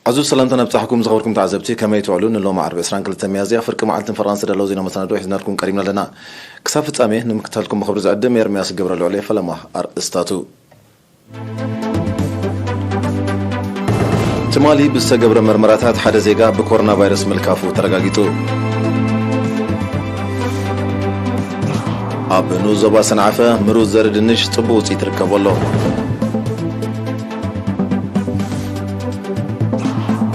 ዕዙዝ ሰላምታ ነብጻሕኩም ዝኸበርኩም ተዓዘብቲ፣ ከመይ ትውዕሉ? ንሎሚ ዓርቢ ዕስራን ክልተን ሚያዝያ ፍርቂ መዓልትን ፈረቓን ዝተዳለወ ዜና መሰናዶ ሒዝናልኩም ቀሪብና ኣለና። ክሳብ ፍጻሜ ንምክታልኩም ብኽብሪ ዝዕድም ኤርምያስ ገብረልዑል እየ። ፈለማ ኣርእስታቱ። ትማሊ ብዝተገብረ መርመራታት ሓደ ዜጋ ብኮሮና ቫይረስ ምልካፉ ተረጋጊጹ። ኣብ ንኡስ ዞባ ሰንዓፈ ምሩጽ ዘርኢ ድንሽ ጽቡቕ ውጽኢት ይርከቦ ኣሎ።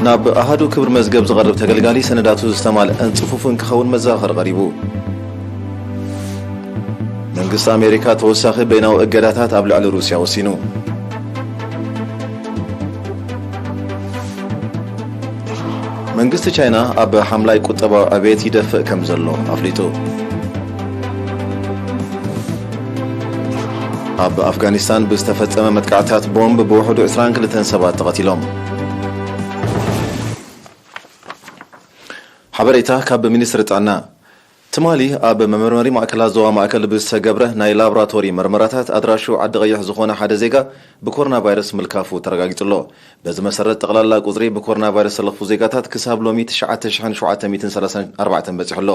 ናብ ኣሃዱ ክብር መዝገብ ዝቐርብ ተገልጋሊ ሰነዳቱ ዝተማልአን ጽፉፍን ክኸውን መዘኻኸሪ ቀሪቡ። መንግስቲ ኣሜሪካ ተወሳኺ በይናዊ እገዳታት ኣብ ልዕሊ ሩስያ ወሲኑ። መንግስቲ ቻይና ኣብ ሓምላይ ቁጠባዊ ዕቤት ይደፍእ ከም ዘሎ ኣፍሊጡ። ኣብ ኣፍጋኒስታን ብዝተፈጸመ መጥቃዕትታት ቦምብ ብውሕዱ ዕስራን ክልተን ሰባት ተቐቲሎም። ሓበሬታ ካብ ሚኒስትሪ ጥዕና። ትማሊ ኣብ መመርመሪ ማእከላት ዞባ ማእከል ብዝተገብረ ናይ ላቦራቶሪ መርመራታት ኣድራሹ ዓዲ ቀይሕ ዝኾነ ሓደ ዜጋ ብኮሮና ቫይረስ ምልካፉ ተረጋጊጹ ኣሎ። በዚ መሰረት ጠቕላላ ቁጽሪ ብኮሮና ቫይረስ ዝተለኽፉ ዜጋታት ክሳብ ሎሚ ትሽዓተ ሽሕን ሸውዓተ ሚእትን ሰላሳን ኣርባዕተን በጺሑ ኣሎ።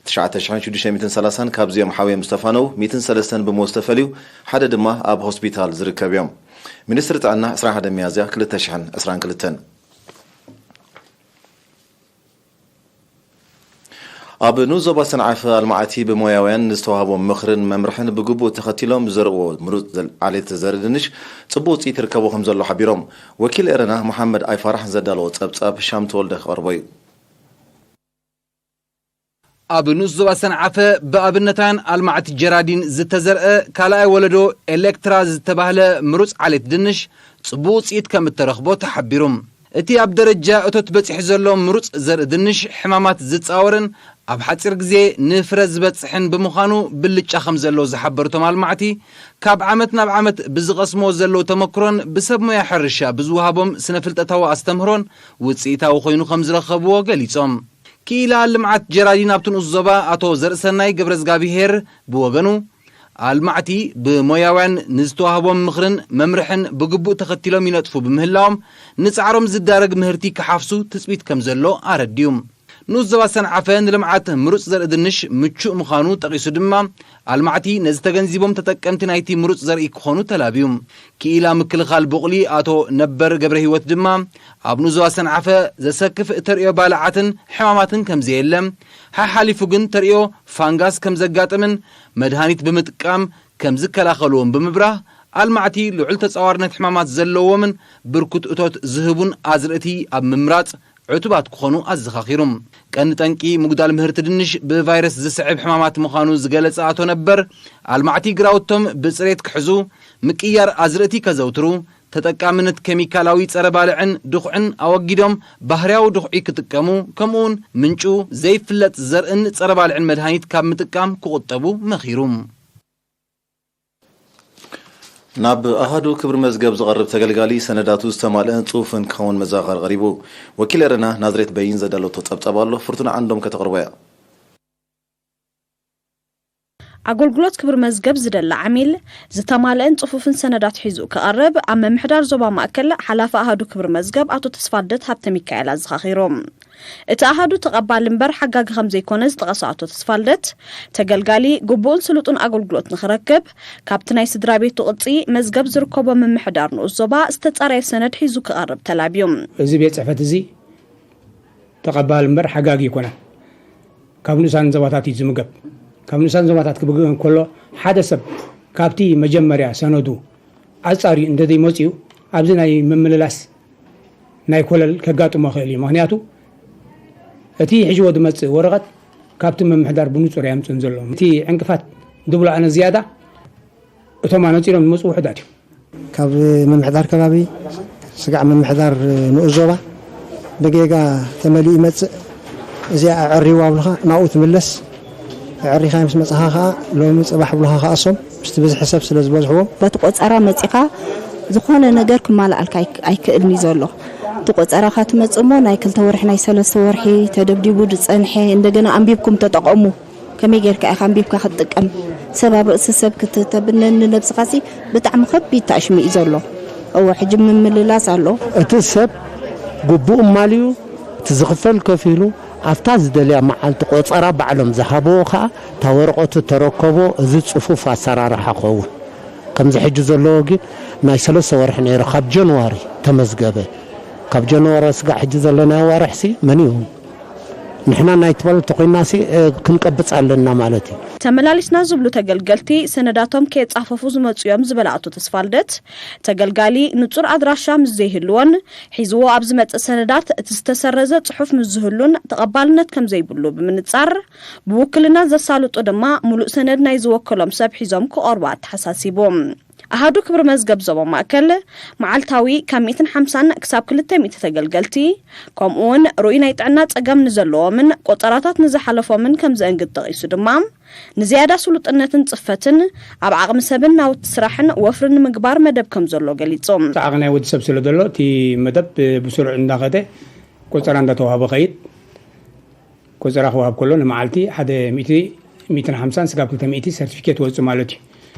ትሽዓተ ሽሕን ሽዱሽተ ሚእትን ሰላሳን ካብዚኦም ሓውዮም ዝተፋነው፣ ሚእትን ሰለስተን ብሞት ዝተፈልዩ፣ ሓደ ድማ ኣብ ሆስፒታል ዝርከብ እዮም። ሚኒስትሪ ጥዕና ዕስራን ሓደን ሚያዝያ ክልተ ሽሕን ዕስራን ክልተን። ኣብ ንኡስ ዞባ ሰንዓፈ ኣልማዕቲ ብሞያውያን ንዝተዋህቦም ምኽርን መምርሕን ብግቡእ ተኸቲሎም ዝዘርእዎ ምሩጽ ዘል-፣ ዓሌት ዘርኢ ድንሽ ጽቡቕ ውጽኢት ይርከቦ ከም ዘሎ ሓቢሮም። ወኪል ኤረና መሓመድ ኣይፋራሕ ዘዳለዎ ጸብጻብ ሻም ተወልደ ክቐርቦ እዩ። ኣብ ንኡስ ዞባ ሰንዓፈ ብኣብነታውያን ኣልማዕቲ ጀራዲን ዝተዘርአ ካልኣይ ወለዶ ኤሌክትራ ዝተባህለ ምሩጽ ዓሌት ድንሽ ጽቡቕ ውጽኢት ከም እተረኽቦ ተሓቢሩ። እቲ ኣብ ደረጃ እቶት በጺሑ ዘሎ ምሩጽ ዘርኢ ድንሽ ሕማማት ዝጻወርን ኣብ ሓጺር ግዜ ንፍረ ዝበጽሕን ብምዃኑ ብልጫ ከም ዘለዎ ዝሓበሩ እቶም ኣልማዕቲ፣ ካብ ዓመት ናብ ዓመት ብዝቐስምዎ ዘለዉ ተመክሮን ብሰብ ሞያ ሕርሻ ብዝወሃቦም ስነ-ፍልጠታዊ ኣስተምህሮን ውጽኢታዊ ኮይኑ ከም ዝረኸብዎ ገሊጾም። ክኢላ ልምዓት ጀራዲን ኣብቲ ንኡስ ዞባ ኣቶ ዘርእሰናይ ገብረዝጋብሄር ብወገኑ፣ ኣልማዕቲ ብሞያውያን ንዝተዋህቦም ምኽርን መምርሕን ብግቡእ ተኸቲሎም ይነጥፉ ብምህላዎም፣ ንጻዕሮም ዝዳረግ ምህርቲ ክሓፍሱ ትጽቢት ከም ዘሎ ኣረድዩ። ንኡስ ዞባ ሰንዓፈ ንልምዓት ምሩጽ ዘርኢ ድንሽ ምቹእ ምዃኑ ጠቒሱ ድማ፣ ኣልማዕቲ ነዚ ተገንዚቦም ተጠቀምቲ ናይቲ ምሩጽ ዘርኢ ክኾኑ ተላብዩ። ክኢላ ምክልኻል ቡቕሊ ኣቶ ነበር ገብረ ህይወት ድማ፣ ኣብ ንኡስ ዞባ ሰንዓፈ ዘሰክፍ ተርእዮ ባልዓትን ሕማማትን ከም ዘየለ፣ ሓሓሊፉ ግን ተርእዮ ፋንጋስ ከም ዘጋጥምን መድሃኒት ብምጥቃም ከም ዝከላኸልዎም ብምብራህ፣ ኣልማዕቲ ልዑል ተጻዋርነት ሕማማት ዘለዎምን ብርኩት እቶት ዝህቡን ኣዝርእቲ ኣብ ምምራጽ ዕቱባት ክኾኑ ኣዘኻኺሩ። ቀንዲ ጠንቂ ምጉዳል ምህርቲ ድንሽ ብቫይረስ ዝስዕብ ሕማማት ምዃኑ ዝገለጸ ኣቶ ነበር፣ ኣልማዕቲ ግራውቶም ብጽሬት ክሕዙ፣ ምቅያር ኣዝርእቲ ከዘውትሩ፣ ተጠቃምነት ኬሚካላዊ ጸረ ባልዕን ድኹዕን ኣወጊዶም ባህርያዊ ድኹዒ ክጥቀሙ፣ ከምኡውን ምንጩ ዘይፍለጥ ዘርእን ጸረ ባልዕን መድሃኒት ካብ ምጥቃም ክቑጠቡ መኺሩ። ናብ ኣሃዱ ክብሪ መዝገብ ዝቐርብ ተገልጋሊ ሰነዳቱ ዝተማልአን ጽሑፍን ክኸውን መዘኻኸሪ ቀሪቡ። ወኪል ኤረና ናዝሬት በይን ዘዳለቶ ጸብጻብ ኣሎ፣ ፍርቱና ዓንዶም ከተቕርቦ እያ። ኣገልግሎት ክብሪ መዝገብ ዝደሊ ዓሚል ዝተማልአን ጽፉፍን ሰነዳት ሒዙ ክቐርብ ኣብ ምምሕዳር ዞባ ማእከል ሓላፊ ኣሃዱ ክብሪ መዝገብ ኣቶ ተስፋልደት ሃብተ ሚካኤል ኣዘኻኺሩ። እቲ ኣሃዱ ተቐባሊ እምበር ሓጋጊ ከም ዘይኮነ ዝጠቐሰ ኣቶ ተስፋልደት፣ ተገልጋሊ ግቡእን ስሉጥን ኣገልግሎት ንኽረክብ ካብቲ ናይ ስድራ ቤቱ ቅጺ መዝገብ ዝርከቦ ምምሕዳር ንኡስ ዞባ ዝተጻረየ ሰነድ ሒዙ ክቐርብ ተላብዩ። እዚ ቤት ጽሕፈት እዚ ተቐባሊ እምበር ሓጋጊ ኣይኮነን። ካብ ንኡሳን ዞባታት እዩ ዝምገብ። ካብ ንኡሳን ዞባታት ክምገብ እንከሎ፣ ሓደ ሰብ ካብቲ መጀመርያ ሰነዱ ኣጻርዩ እንተዘይመጽኡ፣ ኣብዚ ናይ ምምልላስ ናይ ኮለል ከጋጥሞ ይኽእል እዩ። ምኽንያቱ፣ እቲ ሒዝዎ ዝመጽእ ወረቐት ካብቲ ምምሕዳር ብንጹር ኣየምጽእን ዘሎ። እቲ ዕንቅፋት ዝብሎ ኣነ ዝያዳ፣ እቶም ኣነጺሮም ዝመጹ ውሑዳት እዮም። ካብ ምምሕዳር ከባቢ፣ ስጋዕ ምምሕዳር ንኡስ ዞባ ብጌጋ ተመሊኡ ይመጽእ። እዚኣ ኣዐርይዋ ኣብሉኻ ናብኡ ትምለስ። ኣዐሪኻ ምስ መጻኻ ከኣ ሎሚ ጽባሕ ብሉኻ ከኣ እሶም ምስቲ ብዝሒ ሰብ ስለ ዝበዝሕዎም። በቲ ቆጸራ መጺኻ ዝኾነ ነገር ክማልኣልካ ኣይክ-፣ ኣይክእልን እዩ ዘሎ። እቲ ቆጸራኻ ትመጽእ እሞ ናይ ክልተ ወርሒ፣ ናይ ሰለስተ ወርሒ ተደብዲቡ ዝጸንሐ እንደገና ኣንቢብኩም ተጠቐሙ። ከመይ ጌርካ ኢኻ ኣንቢብካ ክትጥቀም? ሰብ ኣብ ርእሲ ሰብ ክትተብነኒ ነብስኻሲ ብጣዕሚ ከቢድ ታሽሚ እዩ ዘሎ። እወ፣ ሕጂ ምምልላስ ኣሎ። እቲ ሰብ ግቡእ ማልዩ እቲ ዝኽፈል ከፊሉ ኣብታ ዝደልያ መዓልቲ ቆጸራ ባዕሎም ዝሃብዎ ከኣ እታ ወረቐቱ ተረከቦ። እዚ ጽፉፍ ኣሰራርሓ ክኸውን ከምዚ ሕጂ ዘለዎ ግን ናይ ሰለስተ ወርሒ ነይሩ ካብ ጀንዋሪ ተመዝገበ። ካብ ጀንዋሪ ስጋዕ ሕጂ ዘለናዮ ወርሕሲ መን እዩ? ንሕና ናይ ትበል ተኾይናሲ ክንቀብጽ ኣለና ማለት እዩ። ተመላሊስና ዝብሉ ተገልገልቲ ሰነዳቶም ከየጻፈፉ ዝመጹ እዮም ዝበለ ኣቶ ተስፋልደት፣ ተገልጋሊ ንጹር ኣድራሻ ምስ ዘይህልዎን ሒዝዎ ኣብ ዝመጽእ ሰነዳት እቲ ዝተሰረዘ ጽሑፍ ምስ ዝህሉን ተቐባልነት ከም ዘይብሉ ብምንጻር፣ ብውክልና ዘሳልጡ ድማ ሙሉእ ሰነድ ናይ ዝወከሎም ሰብ ሒዞም ክቐርቡ ኣተሓሳሲቡ። ኣሃዱ ክብሪ መዝገብ ዞባ ማእከል፣ መዓልታዊ ካብ ሚእትን ሓምሳን ክሳብ ክልተ ሚእቲ ተገልገልቲ፣ ከምኡውን ርኡይ ናይ ጥዕና ጸገም ንዘለዎምን ቆጸራታት ንዝሓለፎምን ከም ዘእንግድ ጠቒሱ ድማ፣ ንዝያዳ ስሉጥነትን ጽፈትን ኣብ ዓቕሚ ሰብን ናውቲ ስራሕን ወፍሪ ንምግባር መደብ ከም ዘሎ ገሊጹ። ዓቕሚ ናይ ወዲ ሰብ ስለ ዘሎ እቲ መደብ ብስሩዕ እንዳኸደ ቆጸራ እንዳተዋህበ ኸይድ። ቆጸራ ክወሃብ ከሎ ንመዓልቲ ሓደ ሚእቲ፣ ሚእትን ሓምሳን ስጋብ ክልተ ሚእቲ ሰርቲፊኬት ወጽእ ማለት እዩ።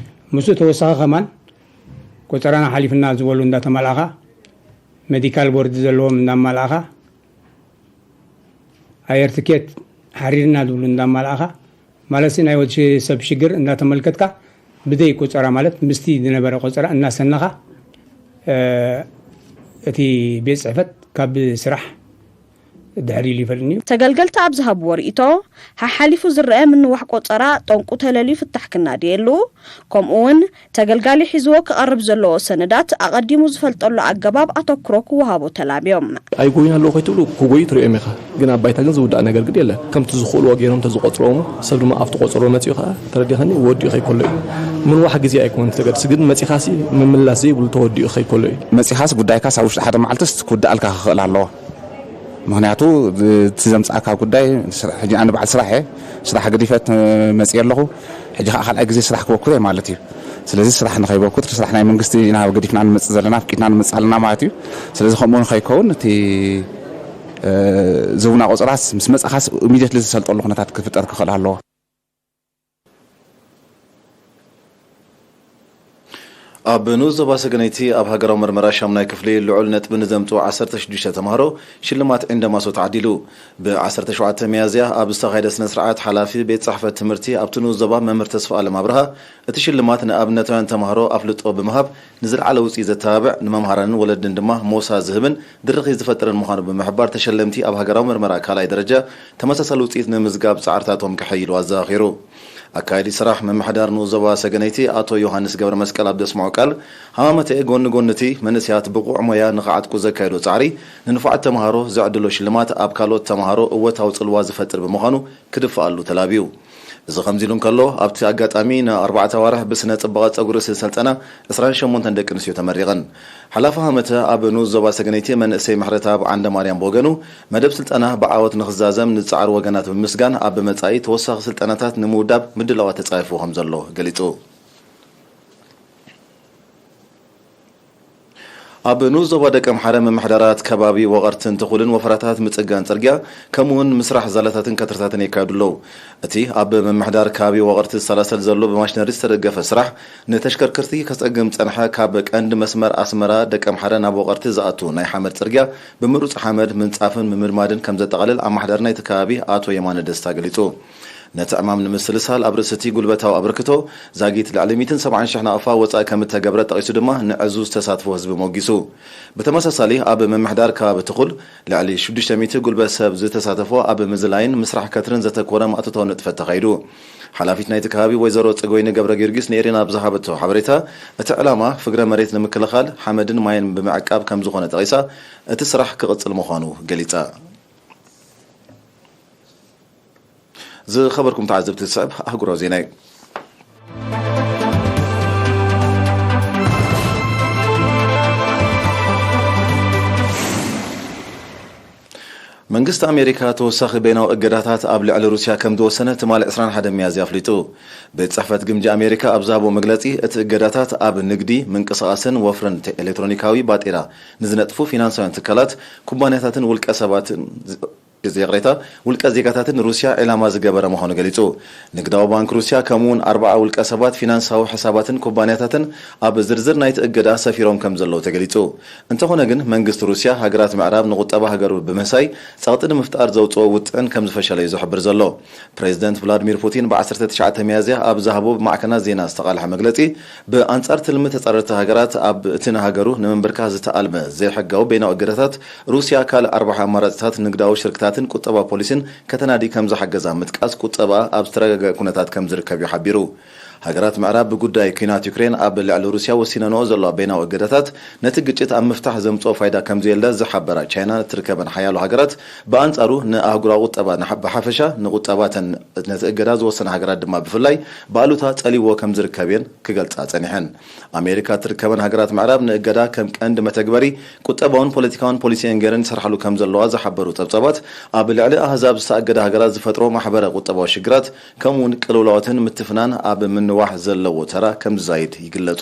ምስኡ ተወሳኺ ከማን ቆጸራና ሓሊፍና ዝበሉ እንዳተማልኣኻ፣ ሜዲካል ቦርድ ዘለዎም እንዳማልኣኻ፣ ኣየር ትኬት ሓሪርና ዝብሉ እንዳማልኣኻ፣ ማለትሲ ናይ ወዲ ሰብ ሽግር እንዳተመልከትካ ብደይ ቆጸራ ማለት ምስቲ ዝነበረ ቆጸራ እናሰነኻ እቲ ቤት ጽሕፈት ካብ ስራሕ ድሕር ኢሉ ይፈልኒ እዩ። ተገልገልቲ ኣብ ዝሃብዎ ርእይቶ፣ ሓሓሊፉ ዝረኣ ምንዋሕ ቆጸራ ጠንቁ ተለልዩ ፍታሕ ክናድየሉ፣ ከምኡ እውን ተገልጋሊ ሒዝዎ ክቐርብ ዘለዎ ሰነዳት ኣቐዲሙ ዝፈልጠሉ ኣገባብ ኣተኩሮ ክወሃቦ ተላብዮም። ኣይጎዩን ኣለዉ ከይትብሉ ክጎዩ ትርእዮም ኢኻ፣ ግን ኣብ ባይታ ግን ዝውዳእ ነገር ግን የለን። ከምቲ ዝኽእልዎ ገይሮም እንተዝቆጽርዎ እሞ ሰብ ድማ ኣብቲ ቆጸርዎ መጺኡ ከኣ ተረዲኻኒ ወዲኡ ከይከሎ እዩ። ምንዋሕ ግዜ ኣይኮነን እቲ ዘገድስ፣ ግን መጺኻሲ ምምላስ ዘይብሉ ተወዲኡ ከይከሎ እዩ። መጺኻስ ጉዳይካስ ኣብ ውሽጢ ሓደ መዓልትስ ክውዳኣልካ ክኽእል ኣለዎ። ምኽንያቱ እቲ ዘምጽኣካ ጉዳይ ሕጂ ኣነ በዓል ስራሕ እየ፣ ስራሕ ገዲፈ መጽየ ኣለኹ። ሕጂ ከዓ ካልኣይ ግዜ ስራሕ ክበኩር እየ ማለት እዩ። ስለዚ ስራሕ ንኸይበኩር ስራሕ ናይ መንግስቲ ኢና ገዲፍና ንመጽእ ዘለና፣ ኣፍቂድና ንመጽእ ኣለና ማለት እዩ። ስለዚ ከምኡ ንኸይከውን እቲ ዝውና ቆጸራስ ምስ መጻኻስ ኢሚድየትሊ ዝሰልጠሉ ኩነታት ክፍጠር ክኽእል ኣለዎ። ኣብ ንኡስ ዞባ ሰገነይቲ ኣብ ሃገራዊ መርመራ ሻሙናይ ክፍሊ ልዑል ነጥቢ ንዘምጽኡ ዓሰርተ ሽዱሽተ ተምሃሮ ሽልማት ዒንደማሶ ተዓዲሉ። ብ ዓሰርተ ሸውዓተ ሚያዝያ ኣብ ዝተኻየደ ስነ ስርዓት ሓላፊ ቤት ጽሕፈት ትምህርቲ ኣብቲ ንኡስ ዞባ መምህር ተስፋኣለም ኣብርሃ እቲ ሽልማት ንኣብነታውያን ተምሃሮ ኣፍልጦ ብምሃብ ንዝለዓለ ውጽኢት ዘተባብዕ ንመምሃራንን ወለድን ድማ ሞሳ ዝህብን ድርኺት ዝፈጥርን ምዃኑ ብምሕባር ተሸለምቲ ኣብ ሃገራዊ መርመራ ካልኣይ ደረጃ ተመሳሳሊ ውጽኢት ንምምዝጋብ ጻዕርታቶም ከሐይሉ ኣዘኻኺሩ። ኣካያዲ ስራሕ ምምሕዳር ንኡስ ዞባ ሰገነይቲ ኣቶ ዮሃንስ ገብረመስቀል ኣብ ዘስምዖ ቃል፣ ሃማመተኤ ጎኒ ጎኒ እቲ መንእሰያት ብቑዕ ሞያ ንኽዓጥቁ ዘካየዶ ጻዕሪ ንንፉዓት ተምሃሮ ዘዕድሎ ሽልማት ኣብ ካልኦት ተምሃሮ እወታዊ ጽልዋ ዝፈጥር ብምዃኑ ክድፍኣሉ ተላብዩ። እዚ ከምዚ ኢሉ እንከሎ፣ ኣብቲ ኣጋጣሚ ንኣርባዕተ ኣዋርሕ ብስነ ጽባቐ ጸጉሪ ዝሰልጠና ዕስራን ሸሞንተን ደቂ ኣንስትዮ ተመሪቐን። ሓላፊ ሃመተ ኣብ ንኡስ ዞባ ሰገነይቲ መንእሰይ ምሕረተኣብ ዓንደማርያም ብወገኑ፣ መደብ ስልጠና ብዓወት ንኽዛዘም ንዝጸዓሩ ወገናት ብምምስጋን፣ ኣብ መጻኢ ተወሳኺ ስልጠናታት ንምውዳብ ምድላዋት ተጻሒፉ ከም ዘሎ ገሊጹ። ኣብ ንኡስ ዞባ ደቀምሓረ ምምሕዳራት ከባቢ ወቐርትን ትኹልን ወፈራታት ምጽጋን ጽርግያ ከምኡውን ምስራሕ ዛላታትን ከትርታትን የካየዱ ኣለዉ። እቲ ኣብ ምምሕዳር ከባቢ ወቐርቲ ዝሰላሰል ዘሎ ብማሽነሪ ዝተደገፈ ስራሕ ንተሽከርከርቲ ከጸግም ዝጸንሐ ካብ ቀንዲ መስመር ኣስመራ ደቀምሓረ ናብ ወቐርቲ ዝኣቱ ናይ ሓመድ ጽርግያ ብምሩጽ ሓመድ ምንጻፍን ምምድማድን ከም ዘጠቓልል ኣማሕዳሪ ናይቲ ከባቢ ኣቶ የማነ ደስታ ገሊጹ። ነቲ ዕማም ንምስልሳል ኣብ ርእሲ እቲ ጉልበታዊ ኣበርክቶ ዛጊት ልዕሊ ሚእትን ሰብዓን ሽሕ ናቕፋ ወጻኢ ከም እተገብረ ጠቒሱ ድማ ንዕዙዝ ተሳትፎ ህዝቢ ሞጊሱ። ብተመሳሳሊ ኣብ ምምሕዳር ከባቢ ትኹል ልዕሊ ሽዱሽተ ሚእቲ ጉልበት ሰብ ዝተሳተፎ ኣብ ምዝላይን ምስራሕ ከትርን ዘተኮረ ማእቶታዊ ንጥፈት ተኻይዱ። ሓላፊት ናይቲ ከባቢ ወይዘሮ ጽገወይኒ ገብረ ጊዮርጊስ ንኤሪና ኣብ ዝሃበቶ ሓበሬታ እቲ ዕላማ ፍግረ መሬት ንምክልኻል ሓመድን ማይን ብምዕቃብ ከም ዝኾነ ጠቒሳ እቲ ስራሕ ክቕጽል ምዃኑ ገሊጻ። ዝኸበርኩም ተዓዘብቲ ዝስዕብ ኣህጉራዊ ዜና እዩ። መንግስቲ ኣሜሪካ ተወሳኺ በይናዊ እገዳታት ኣብ ልዕሊ ሩስያ ከም ዝወሰነ ትማሊ ዕስራን ሓደን ሚያዝያ ኣፍሊጡ። ቤት ጽሕፈት ግምጃ ኣሜሪካ ኣብ ዝሃቦ መግለጺ፣ እቲ እገዳታት ኣብ ንግዲ፣ ምንቅስቓስን ወፍርን ኤሌክትሮኒካዊ ባጤራ ንዝነጥፉ ፊናንሳውያን ትካላት፣ ኩባንያታትን ውልቀ ሰባትን ግዜ ይቕሬታ፣ ውልቀ ዜጋታትን ሩስያ ዒላማ ዝገበረ ምዃኑ ገሊጹ። ንግዳዊ ባንክ ሩስያ ከምኡውን ኣርባዓ ውልቀ ሰባት፣ ፊናንሳዊ ሕሳባትን ኩባንያታትን ኣብ ዝርዝር ናይቲ እገዳ ሰፊሮም ከም ዘለዉ ተገሊጹ። እንተኾነ ግን መንግስቲ ሩስያ ሃገራት ምዕራብ ንቁጠባ ሃገሩ ብምህሳይ ጸቕጢ ንምፍጣር ዘውጽኦ ውጥን ከም ዝፈሸለ እዩ ዝሕብር ዘሎ። ፕሬዚደንት ቭላድሚር ፑቲን ብ ዓሰርተ ትሽዓተ ሚያዝያ ኣብ ዝሃቦ ብማዕከናት ዜና ዝተቓልሐ መግለጺ፣ ብኣንጻር ትልሚ ተጻረርቲ ሃገራት ኣብ እቲ ንሃገሩ ንምንብርካኽ ዝተኣልመ ዘይሕጋዊ በይናዊ እገዳታት ሩስያ ካልእ ኣርባሒ ኣማራጺታት ንግዳዊ ሽርክታትን ቁጠባ ፖሊሲን ከተናዲ ከም ዝሓገዛ ምጥቃስ፣ ቁጠባ ኣብ ዝተረጋገአ ኩነታት ከም ዝርከብ እዩ ሓቢሩ። ሃገራት ምዕራብ ብጉዳይ ኲናት ዩክሬን ኣብ ልዕሊ ሩስያ ወሲነንኦ ዘለዋ በይናዊ እገዳታት ነቲ ግጭት ኣብ ምፍታሕ ዘምጽኦ ፋይዳ ከም ዘየለ ዝሓበራ ቻይና እትርከበን ሓያሎ ሃገራት ብኣንጻሩ ንኣህጉራዊ ቁጠባ ንሓ-፣ ብሓፈሻ ንቁጠባተን ነቲ እገዳ ዝወሰና ሃገራት ድማ ብፍላይ ብኣሉታ ጸሊዎ ከም ዝርከብ እየን ክገልጻ ጸኒሐን። ኣሜሪካ እትርከበን ሃገራት ምዕራብ ንእገዳ ከም ቀንዲ መተግበሪ ቁጠባውን ፖለቲካውን ፖሊሲአን ገይረን ይሰርሓሉ ከም ዘለዋ ዝሓበሩ ጸብጻባት፣ ኣብ ልዕሊ ኣህዛብ ዝተኣገዳ ሃገራት ዝፈጥሮ ማሕበረ ቁጠባዊ ሽግራት ከምኡውን ቅልውላዋትን ምትፍናን ኣብ ምንዋሕ ዘለዎ ተራ ከም ዝዛይድ ይግለጹ።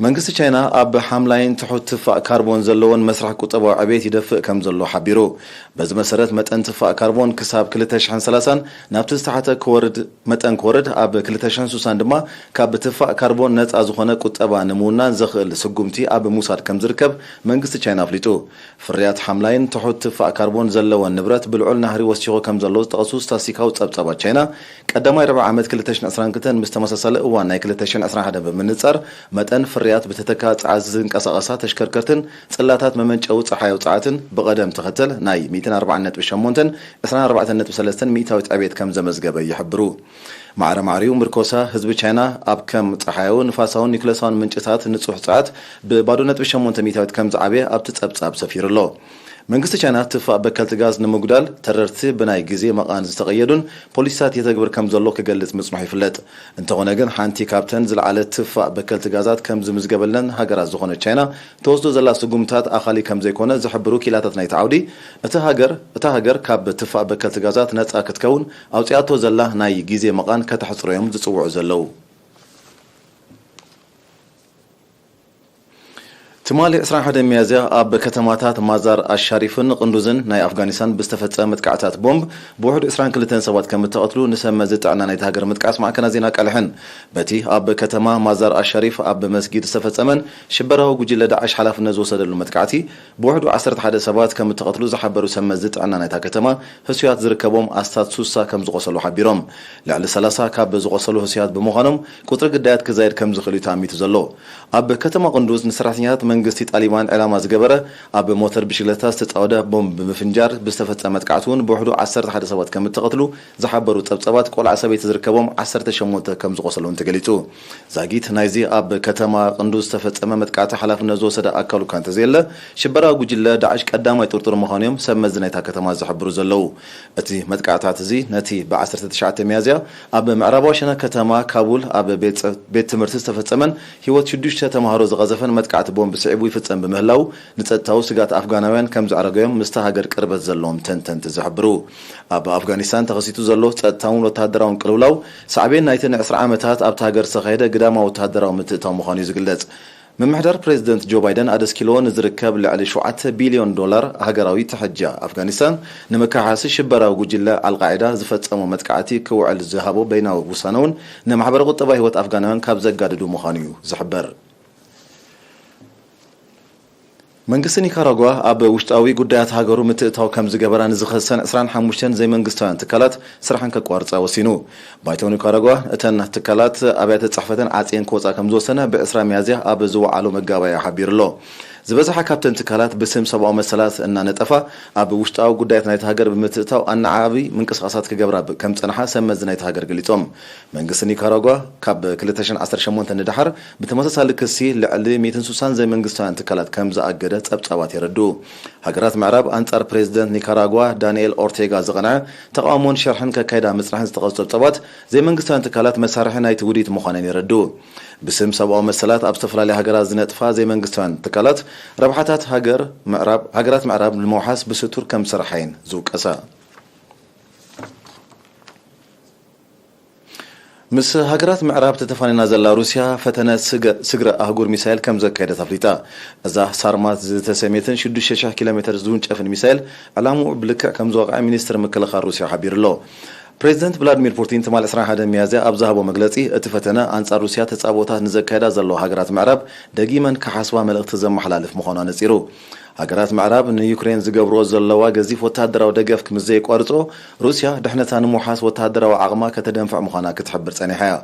መንግስቲ ቻይና ኣብ ሓምላይን ትሑት ትፋእ ካርቦን ዘለዎን መስርሕ ቁጠባዊ ዕቤት ይደፍእ ከም ዘሎ ሓቢሩ። በዚ መሰረት መጠን ትፋእ ካርቦን ክሳብ ክልተ ሽሕን ሰላሳን ናብቲ ዝተሓተ ክወርድ፣ መጠን ክወርድ፣ ኣብ ክልተ ሽሕን ስሳን ድማ ካብ ትፋእ ካርቦን ነጻ ዝኾነ ቁጠባ ንምውናን ዘኽእል ስጉምቲ ኣብ ምውሳድ ከም ዝርከብ መንግስቲ ቻይና ኣፍሊጡ። ፍርያት ሓምላይን ትሑት ትፋእ ካርቦን ዘለወን ንብረት ብልዑል ናህሪ ወሲኹ ከም ዘሎ ዝጠቐሱ ስታስቲካዊ ጸብጻባት ቻይና፣ ቀዳማይ ርብዒ ዓመት ክልተ ሽሕን ዕስራን ክልተን ምስ ተመሳሳሊ እዋን ናይ ክልተ ሽሕን ዕስራን ሓደን ብምንጻር፣ መጠን ፍርያት ብተተካ ጸዓት ዝንቀሳቐሳ ተሽከርከርትን ጽላታት መመንጨዊ ጸሓያዊ ጸዓትን ብቐደም ተኸተል ናይ ሚእትን ኣርባዓን ነጥቢ ሸሞንተን ዕስራን ኣርባዕተን ነጥቢ ሰለስተን ሚእታዊት ዕቤት ከም ዘመዝገበ ይሕብሩ። ማዕረ ማዕሪኡ ምርኮሳ ህዝቢ ቻይና ኣብ ከም ጸሓያዊ፣ ንፋሳውን ኒኩለሳውን ምንጭታት ንጹሕ ጸዓት ብባዶ ነጥቢ ሸሞንተ ሚእታዊት ከም ዝዓበየ ኣብቲ ጸብጻብ ሰፊሩ ኣሎ። መንግስቲ ቻይና ትፋእ በከልቲ ጋዝ ንምጉዳል ተረርቲ ብናይ ግዜ መቓን ዝተቐየዱን ፖሊሲታት የተግብር ከም ዘሎ ክገልጽ ምጽንሑ ይፍለጥ። እንተኾነ ግን ሓንቲ ካብተን ዝለዓለ ትፋእ በከልቲ ጋዛት ከም ዝምዝገበለን ሃገራት ዝኾነት ቻይና ትወስዶ ዘላ ስጉምታት ኣኻሊ ከም ዘይኮነ ዝሕብሩ ኪላታት ናይቲ ዓውዲ፣ እቲ ሃገር፣ እታ ሃገር ካብ ትፋእ በከልቲ ጋዛት ነጻ ክትከውን ኣውጺኣቶ ዘላ ናይ ግዜ መቓን ከተሕጽሮ እዮም ዝጽውዑ ዘለዉ። ትማሊ ዕስራን ሓደን ሚያዝያ ኣብ ከተማታት ማዛር ኣሻሪፍን ቁንዱዝን ናይ ኣፍጋኒስታን ብዝተፈጸመ መጥቃዕታት ቦምብ ብውሕዱ ዕስራን ክልተን ሰባት ከም እተቐትሉ ንሰብ መዚ ጥዕና ናይቲ ሃገር ምጥቃስ ማዕከናት ዜና ኣቃልሐን። በቲ ኣብ ከተማ ማዛር ኣሻሪፍ ኣብ መስጊድ ዝተፈጸመን ሽበራዊ ጉጅለ ዳዕሽ ሓላፍነት ዝወሰደሉ መጥቃዕቲ ብውሕዱ ዓሰርተ ሓደ ሰባት ከም እተቐትሉ ዝሓበሩ ሰብ መዚ ጥዕና ናይታ ከተማ፣ ህሱያት ዝርከቦም ኣስታት ሱሳ ከም ዝቖሰሉ ሓቢሮም። ልዕሊ ሰላሳ ካብ ዝቖሰሉ ህሱያት ብምዃኖም፣ ቁጽሪ ግዳያት ክዛየድ ከም ዝኽእል እዩ ተኣሚቱ ዘሎ። ኣብ ከተማ ቁንዱዝ ንሰራሕተኛታት መንግስቲ ጣሊባን ዕላማ ዝገበረ ኣብ ሞተር ብሽክለታ ዝተጻወደ ቦምብ ብምፍንጃር ብዝተፈጸመ መጥቃዕቲ እውን ብውሕዱ ዓሰርተ ሓደ ሰባት ከም እተቐትሉ ዝሓበሩ ጸብጻባት፣ ቆልዓ ሰበይቲ ዝርከቦም ዓሰርተ ሸሞንተ ከም ዝቖሰሉ እውን ተገሊጹ። ዛጊት ናይዚ ኣብ ከተማ ቁንዱዝ ዝተፈጸመ መጥቃዕቲ ሓላፍነት ዝወሰደ ኣካል እኳ እንተዘየለ፣ ሽበራዊ ጉጅለ ዳዕሽ ቀዳማይ ጥርጡር ምዃኑ እዮም ሰብ መዚ ናይታ ከተማ ዝሕብሩ ዘለዉ። እቲ መጥቃዕታት እዚ ነቲ ብ ዓሰርተ ትሽዓተ ሚያዝያ ኣብ ምዕራባዊ ሸነኽ ከተማ ካቡል ኣብ ቤት ጽ-፣ ቤት ትምህርቲ ዝተፈጸመን ህይወት ሽዱሽተ ተማሃሮ ዝቐዘፈን መጥቃዕቲ ቦምብ ስዒቡ ይፍጸም ብምህላው፣ ንጸጥታዊ ስግኣት ኣፍጋናውያን ከም ዘዕረገዮም ምስቲ ሃገር ቅርበት ዘለዎም ተንተንቲ ዝሕብሩ። ኣብ ኣፍጋኒስታን ተኸሲቱ ዘሎ ጸጥታውን ወተሃደራውን ቅልውላው ሳዕቤን ናይቲ ንዕስራ ዓመታት ኣብታ ሃገር ዝተኻየደ ግዳማዊ ወተሃደራዊ ምትእትታው ምዃኑ እዩ ዝግለጽ። ምምሕዳር ፕሬዚደንት ጆ ባይደን ኣደስኪልዎ ንዝርከብ ልዕሊ ሸውዓተ ቢልዮን ዶላር ሃገራዊ ትሕጃ ኣፍጋኒስታን ንምክሕሓሲ ሽበራዊ ጉጅለ ኣልቃዒዳ ዝፈጸሞ መጥቃዕቲ ክውዕል ዝሃቦ በይናዊ ውሳነ እውን ንማሕበረ ቁጠባ ህይወት ኣፍጋናውያን ካብ ዘጋድዱ ምዃኑ እዩ ዝሕበር። መንግስቲ ኒካራጓ ኣብ ውሽጣዊ ጉዳያት ሃገሩ ምትእታው ከም ዝገበራ ንዝኸሰን ዕስራን ሓሙሽተን ዘይመንግስታውያን ትካላት ስራሐን ከቋርጻ ወሲኑ። ባይቶ ኒካራጓ እተን ትካላት ኣብያተ ጽሕፈተን ዓጽየን ክወጻ ከም ዝወሰነ ብዕስራ ሚያዝያ ኣብ ዝወዓሎ መጋባእያ ሓቢሩ ኣሎ። ዝበዝሓ ካብተን ትካላት ብስም ሰብኣዊ መሰላት እናነጠፋ ኣብ ውሽጣዊ ጉዳያት ናይቲ ሃገር ብምትእታው ኣነዓባቢ ምንቅስቓሳት ክገብራ ብ-፣ ከም ጸንሓ ሰብ መዚ ናይቲ ሃገር ገሊጾም። መንግስቲ ኒካራጓ ካብ ክልተ ሽሕን ዓሰርተ ሸሞንተን ንደሓር ብተመሳሳሊ ክሲ ልዕሊ ሚእትን ስሳን ዘይመንግስታውያን ትካላት ከም ዝኣገደ ጸብጻባት የረድኡ። ሃገራት ምዕራብ ኣንጻር ፕሬዚደንት ኒካራጓ ዳንኤል ኦርቴጋ ዝቐንዐ ተቓውሞን ሸርሕን ከካይዳ ምጽናሕን ዝጠቐሱ ጸብጻባት፣ ዘይመንግስታውያን ትካላት መሳርሒ ናይቲ ውዲት ምዃነን የረድኡ። ብስም ሰብኣዊ መሰላት ኣብ ዝተፈላለያ ሃገራት ዝነጥፋ ዘይመንግስታውያን ትካላት ረብሓታት ሃገር ምዕራብ፣ ሃገራት ምዕራብ ንምውሓስ ብስቱር ከም ዝሰርሓ እየን ዝውቀሳ። ምስ ሃገራት ምዕራብ ተተፋኒና ዘላ ሩስያ ፈተነ ስገ-፣ ስግረ ኣህጉር ሚሳይል ከም ዘካየደት ኣፍሊጣ። እዛ ሳርማት ዝተሰሜትን ሽዱሽተ ሽሕ ኪሎ ሜትር ዝውንጨፍን ሚሳይል ዕላምኡ ብልክዕ ከም ዝወቕዐ ሚኒስትር ምክልኻል ሩስያ ሓቢሩ ኣሎ። ፕሬዚደንት ቭላድሚር ፑቲን ትማል ዕስራን ሓደን ሚያዝያ ኣብ ዝሃቦ መግለጺ፣ እቲ ፈተነ ኣንጻር ሩስያ ተጻብኦታት ንዘካየዳ ዘለዋ ሃገራት ምዕራብ ደጊመን ክሓስባ መልእኽቲ ዘመሓላልፍ ምዃኑ ኣነጺሩ። ሃገራት ምዕራብ ንዩክሬን ዝገብርኦ ዘለዋ ገዚፍ ወተሃደራዊ ደገፍ ምስ ዘየቋርጾ፣ ሩስያ ድሕነታ ንምውሓስ ወተሃደራዊ ዓቕማ ከተደንፍዕ ምዃና ክትሕብር ጸኒሓ እያ።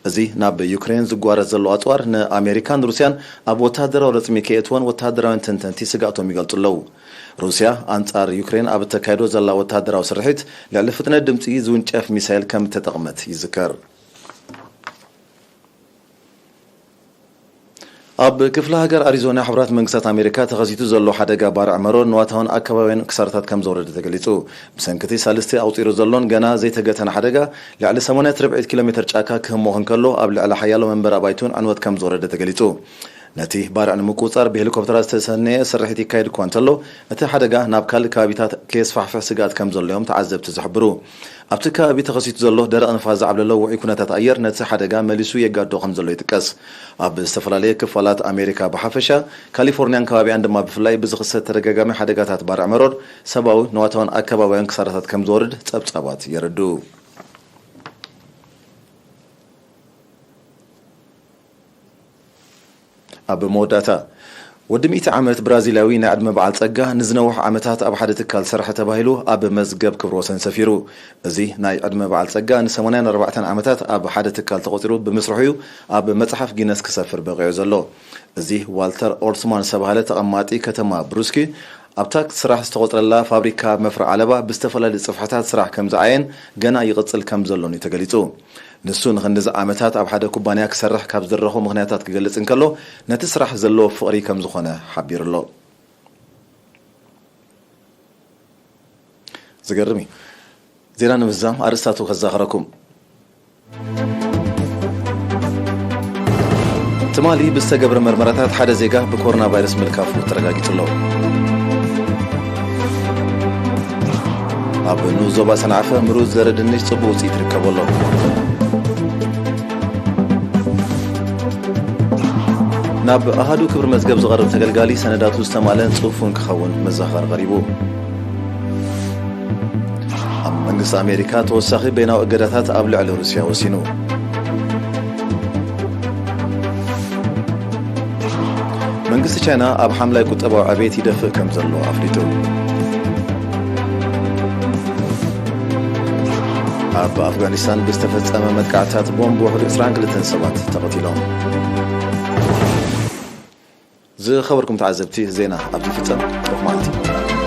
እዚ ናብ ዩክሬን ዝጓረዝ ዘሎ ኣጽዋር ንኣሜሪካን ሩስያን ኣብ ወተሃደራዊ ረጽሚ ከየእትወን ወተሃደራውያን ተንተንቲ ስጋእቶም ይገልጹ ኣለዉ። ሩስያ ኣንጻር ዩክሬን ኣብ እተካይዶ ዘላ ወተሃደራዊ ስርሒት ልዕሊ ፍጥነት ድምጺ ዝውንጨፍ ሚሳይል ከም እተጠቕመት ይዝከር። ኣብ ክፍለ ሃገር ኣሪዞና ሕቡራት መንግስታት ኣሜሪካ ተኸሲቱ ዘሎ ሓደጋ ባርዕ መሮር ንዋታውን ኣከባቢያን ክሳራታት ከም ዘውረደ ተገሊጹ። ብሰንኪ እቲ ሳልስቲ ኣቑጺሩ ዘሎን ገና ዘይተገተን ሓደጋ፣ ልዕሊ ሰማንያ ትርብዒት ኪሎ ሜትር ጫካ ክህሞኽ እንከሎ፣ ኣብ ልዕሊ ሓያሎ መንበሪ ኣባይቱን ዕንወት ከም ዝወረደ ተገሊጹ። ነቲ ባርዕ ንምቁጽጻር ብሄሊኮፕተራት ዝተሰነየ ስርሒት ይካየድ እኳ እንተሎ፣ እቲ ሓደጋ ናብ ካልእ ከባቢታት ከየስፋሕፍሕ ስግኣት ከም ዘሎ እዮም ተዓዘብቲ ዝሕብሩ። ኣብቲ ከባቢ ተኸሲቱ ዘሎ ደረቕ ንፋስ ዝዓብለሎ ውዑይ ኩነታት ኣየር ነቲ ሓደጋ መሊሱ የጋድዶ ከም ዘሎ ይጥቀስ። ኣብ ዝተፈላለየ ክፋላት ኣሜሪካ ብሓፈሻ፣ ካሊፎርኒያን ከባቢኣን ድማ ብፍላይ ብዝኽሰት ተደጋጋሚ ሓደጋታት ባርዕ መሮር ሰብኣዊ፣ ንዋታውን ኣከባቢያውን ክሳራታት ከም ዝወርድ ጸብጻባት የረድኡ። ኣብ መወዳእታ፣ ወዲ ሚእቲ ዓመት ብራዚላዊ ናይ ዕድመ በዓል ጸጋ ንዝነውሕ ዓመታት ኣብ ሓደ ትካል ሰርሐ ተባሂሉ ኣብ መዝገብ ክብረ ወሰን ሰፊሩ። እዚ ናይ ዕድመ በዓል ጸጋ ን84 ዓመታት ኣብ ሓደ ትካል ተቖጺሩ ብምስርሑ እዩ ኣብ መጽሓፍ ጊነስ ክሰፍር በቒዑ ዘሎ። እዚ ዋልተር ኦልስማን ዝተባህለ ተቐማጢ ከተማ ብሩስኪ ኣብታ ስራሕ ዝተቖጽረላ ፋብሪካ መፍረ ዓለባ ብዝተፈላለዩ ጽፍሕታት ስራሕ ከም ዝዓየን ገና ይቕጽል ከም ዘሎን እዩ ተገሊጹ። ንሱ ንኽንድዚ ዓመታት ኣብ ሓደ ኩባንያ ክሰርሕ ካብ ዝደረኾ ምኽንያታት ክገልጽ እንከሎ፣ ነቲ ስራሕ ዘለዎ ፍቕሪ ከም ዝኾነ ሓቢሩ ኣሎ። ዝገርም እዩ። ዜና ንምዝዛም ኣርእስታቱ ከዘኻኽረኩም። ትማሊ ብዝተገብረ መርመራታት ሓደ ዜጋ ብኮሮና ቫይረስ ምልካፉ ተረጋጊጹ ኣሎ። ኣብ ንኡስ ዞባ ሰንዓፈ ምሩዝ ዘረ ድንሽ ጽቡቕ ውጽኢት ይርከቦ ኣሎ። ናብ ኣሃዱ ክብሪ መዝገብ ዝቐርብ ተገልጋሊ ሰነዳቱ ዝተማልአን ጽፉን ክኸውን መዘኻኸሪ ቀሪቡ። ኣብ መንግስቲ ኣሜሪካ ተወሳኺ በይናዊ እገዳታት ኣብ ልዕሊ ሩስያ ወሲኑ። መንግስቲ ቻይና ኣብ ሓምላይ ቁጠባዊ ዕቤት ይደፍእ ከም ዘሎ ኣፍሊጡ። ኣብ ኣፍጋኒስታን ብዝተፈጸመ መጥቃዕትታት ቦምብ ውሑድ ዕስራን ክልተን ሰባት ተቐቲሎም። ዝኸበርኩም ተዓዘብቲ፣ ዜና ኣብዚ ይፍጸም። ሩኽ መዓልቲ።